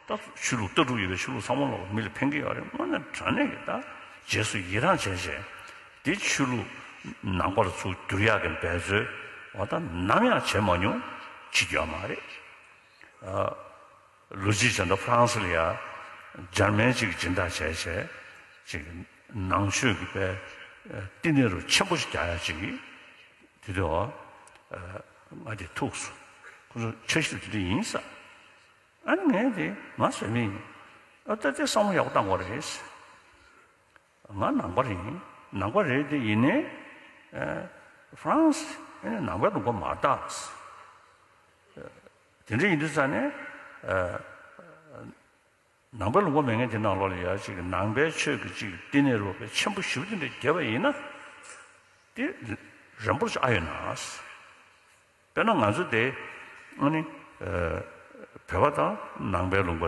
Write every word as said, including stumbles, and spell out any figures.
ད་ཆོས་ལུགས་ལྟ་གྲུབ་ཡོད་པའི་ཆོས་ལུགས་ཚང་མ་ལོག་མི་ལ་ཕན་གྱི་ཡོད་རེད། དངོས་གནས་དྲང་གནས་ཀྱི་ད་རྗེས་སུ་ཡི་རང་བྱས་བྱས་དེ་ཆོས་ལུགས་ནང་པར་ཚུར་བསྒྱུར་ཡག་གི་འབད་རྩོལ་བ་ད་ནམ་ཡང་བྱས་མ་མྱོང་། བྱེད་རྒྱུ་ཡོད་མ་རེད། ཨ། ལོ་རྒྱུས་བྱས་ན་ཧྥ་རན་སི་ལ་ཡ་འཇར་མན་ཅིག་སྦྱིན་བདག་བྱས་བྱས་ཅིག་ནང་ཆོས་ཀྱི་པའི་བསྟི་གནས་རུ་ཆེན་པོ་ཞིག་རྒྱག་ཡ་ཅིག་དེ་དུས་ཨ་ང་དེ་ཐུགས་སུ་ཁོ་ཚོ་འཆར་གཞི་དེ་འདྲ་ཡིན་ས། ཨ་ནི་ངས་དེ་ང་བཟོས་མི་ཡིན། ཨ་ད་དེ་བསམ་བློ་ཡག་པོ་བཏང་དགོས་རེད། ང་ནང་པ་རེད། ནང་པ་རེད་དེ་ཡིན་ནའི་ཨ་ཧྥ་རན་སི་ཨ་ནི་ནང་པའི་ལུང་པ་མ་རེད་ད། དེ་འདྲ་ཡིན་དུས་ཙང་ནས་ཨ་ནང་པའི་ལུང་པ་མེད་མཁན་དེ་ནང་ལོགས་ལ་ཡ་ཅིག་ནང་པའི་ཆོས་ཀྱི་ཅིག་བསྟི་གནས་རུ་བའི་ཆེན་པོ་ཞེ་པོ་དེ་འདྲ་བརྒྱབ་པ་ཡིན་ན་དེ་རན་པོ་ཞིག་ཨ་ཡོད་ན། དཔེར་ན་ང་ཚོ་དེ་ཨ་ནི་ཨ་བོད་པ་དང་ནང་པའི་ལུང་པ་